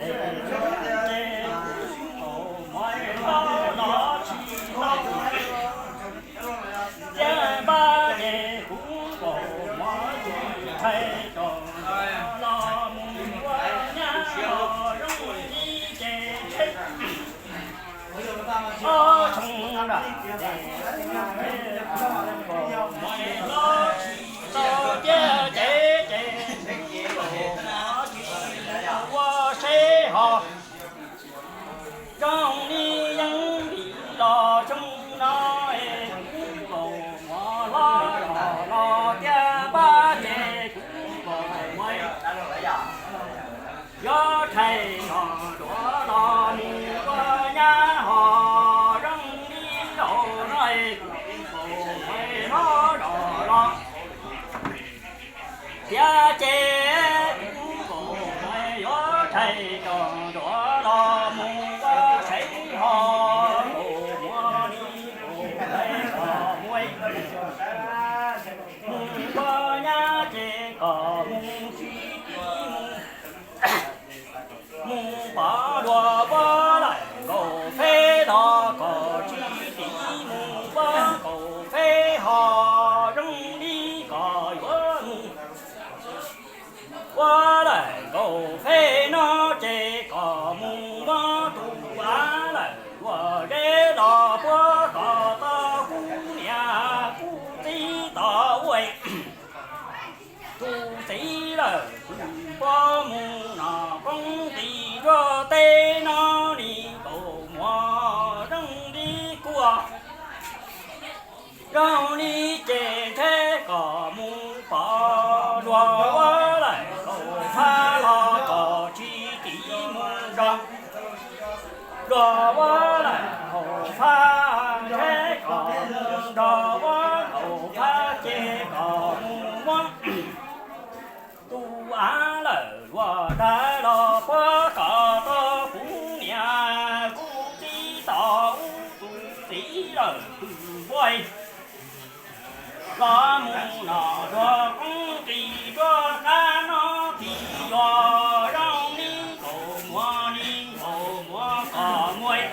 Ces kuv nkaus muag los tsis tau, tiaj npab ces kuv nkaus muag tsis tshais rau los mus ua nyab los zoo li ces tsheb ob tshee nram ces kuv nkaus muag los tsis tau tiaj ces ces kuv nkaus muag tsis ua seb ho zoo li yeeb vim los xyoo no es kuv nkaus muag hlob los los tiaj npab ces kuv nkaus muag yuav tshais los duav los mus ua nyab ho zoo li zaum no es kuv nkaus muag hlob los los tiaj ces kuv nkaus muag yuav tshais los duav los mus ua seb ho nkaus muag li nkaus muag mus ua nyab ces kom mus tsis tiv mus, mus pov luag ua lawm nkaus feb los kom tsis tiv mus ua nkaus feb ho zoo li kom yuav mus ua lawm nkaus feb no ces kom mus muab tus av lawm luag zeb los puab kom tau kuv niam kuv txiv tau ua tus txiv lawm tus puab mus nom koob tis nruab teb no li nkaus muag zoo li kuaj zoo li ces ntshe kom mus pov luag ua lawm nkaus fab los kom tsis tiv mus nrog luag ua lawm nkaus fab, ntshe kom mus nrog ua nkaus fab ces kom mus muab tus av lawm luag dag los puab kom tau kuv niam kuv txiv tau tus txiv lawm tus npua los mus nom luag koob tis nruab qab no tis yuav zoo li nkaus muag li nkaus muag kom mus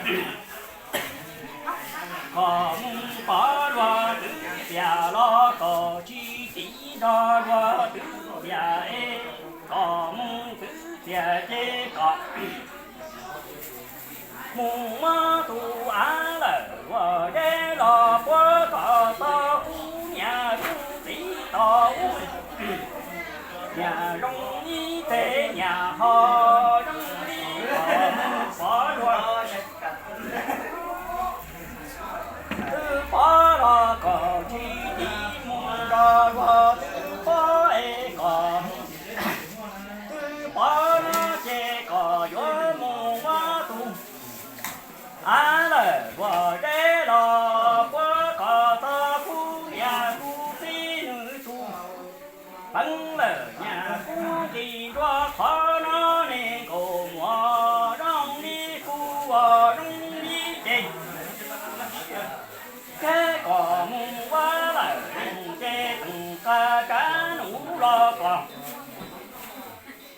kom mus pov luag twb tiam los kom tsis tiv nrog luag twb tiam es kom mus twb tiam ces kom mus muab tus av lawm luag zeb los puab kom tau kuv niam kuv txiv tau ub niam zoo li teg niam ho zoo li kom mus pov luag twb pov los kom tsis tiv mus nrog luag twb pov es kom mus twb pov no ces kom yuav mus muab tus av lawm luag zeb los puab kom tau kuv niam kuv txiv nws tus peev lawm niam kuv nqis nruab qhov no ne nkaus muag zoo li kuj ua zoo li ces ces kom mus ua lawm neeg ces teem qas rab nus los kom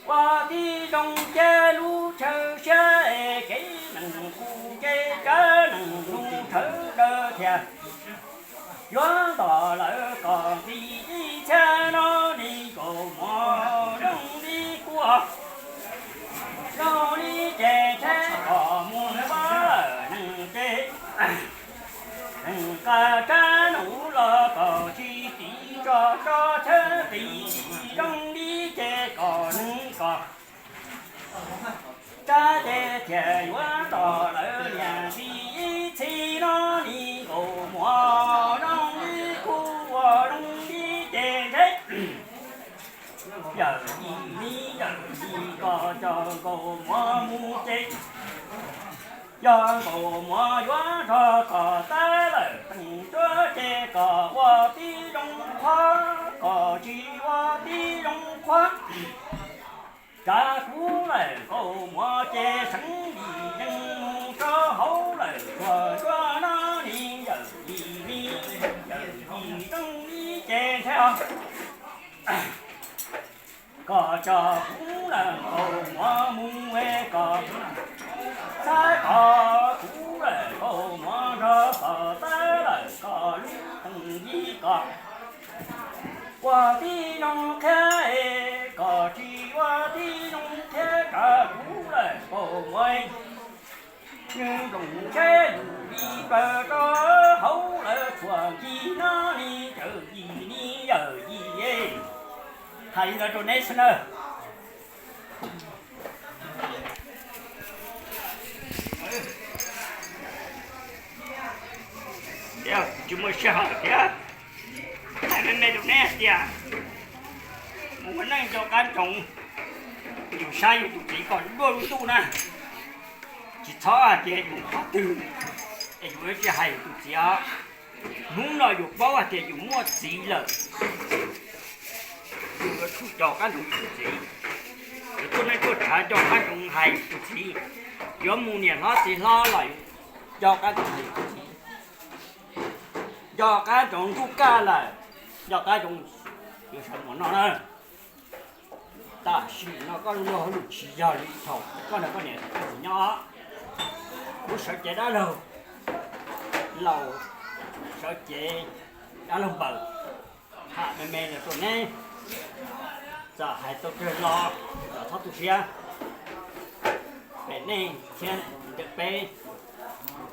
ua tib zoo ces lub chaw siab es kev neeg kuj ces rab neeg lub chaw daws thiab yuav ntom lawm kom nqis ib txhiab no li nkaus muag zoo li kuj zoo li ces thiab kom mus ua lawm neeg ces neeg qas rab nus los kom tsis tiv tso tso thiab nqis zoo li ces kom neeg kom rab ces thiaj yuav ntom lawm niam nqis ib txhis no li nkaus muag zoo li kuj ua zoo li ces thiab yawm yim li yawm yim kom coj nkaus muag mus ces yog nkaus muag yuav nrog kom tab lawm teem cuab ces kom ua tib zoo qhuab kom tsis ua tib zoo qhuab. Tsav kuv lawm nkaus muag ces seev yim yeej mus rau hauv lawm luag cuab no li yawm yim li yawm yim zoo li ces thiab kom coj kuv lawm nkaus muag mus es kom Txhawb koj kuv lawm, koj muab nrog koj tawb lawm koj lub koom yij koj. Ua tib zoo qhia, koj tsis ua tib zoo qhia rau kuv lawm, koj muab nws nplooj tsheb yus li plaws rau hauv lawv txhua ncig no li cawm yim li yawm yim. Hais li ntawd rau neb xwb na. Tsis muaj sij hawm thiab, hais me me rau neb hais tias mus ua neej nco qab ntsoov, yus saib yus tus txiv kom luaj lub ntuj na. Tsis txhob hais tias yus qhov twg es yus yuav tsis hais yus tus txiv os. Hnub no yus paub hais tias yus muaj txiv lawm, yus yuav tsum nco qab ntsoov yus tus txiv. Yuav tuaj neej tuaj tsav nco qab ntsoov hais yus tus txiv. Yuav mus niam hlob txiv hlob los nco qab ntsoov hais yus tus txiv. Nco qab ntsoov ntuj kaj lawm, nco qab ntsoov yuav sawv mus no na. Tam sim no koj lub luag hauj lwm tsis yog li thaum koj nrog koj niam koj txiv nyob. Kuv sawv cev dab laug, laus sawv cev dab laug npaws, tham me me los rau neb, txawm hais tau kawg los los txhob tu siab. Pem nej thiab ntawm peb,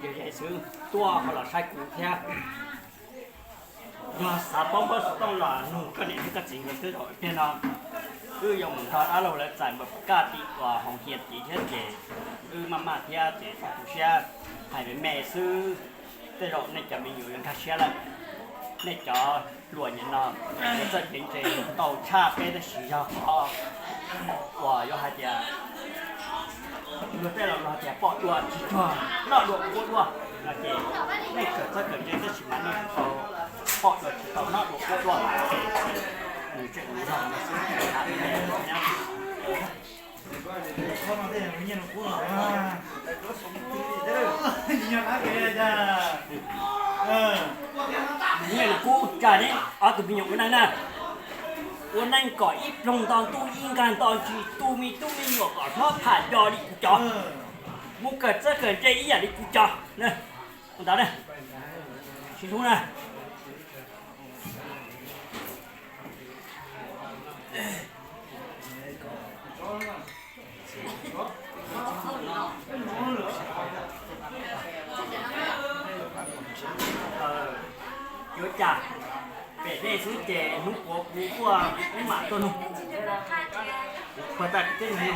yog xwb tuaj ho los saib kuv thiab. Yog xav paub npaub xov tooj los nug koj niam thiab koj txiv nkawd twb zaum ib pliag no. Wb yuav mus nrog dab laug lawv txais npaum kaj tim uas hoov hias tid thiab ces wb maj maj thiab ces txhob tu siab, hais me me xwb. Tej zaum nej cov me nyuam yuav nkag siab lawm. Nej cov hluas nim no yuav txawj cev ntse tau tshaj peb tab sis yog qhov uas yuav hais tias luag tej laus luag hais tias pom dua tsis tau noj dua quab dua no ces nej kawm txawj kawm ntse tab sis mas nej tsis tau pom dua tsis tau noj dua quab dua ces nws tseem mus zog no xwb. Nyiaj lus kub tsa neb ob tug me nyuam ua neej na, ua neej kom ib ploog nto ntuj ib nkag nto ntsis tu me tub me nyuam kom hlob tham nco li kuv cov, mus kawm txawj kawm ntse ib yam li kuv cov. Ua ntawd na, sib hlub na. Yuav cas pem dej xwb ces hnub puav kuv tuaj kuv mam tuaj nug. Kuv puag ta kuv twb nug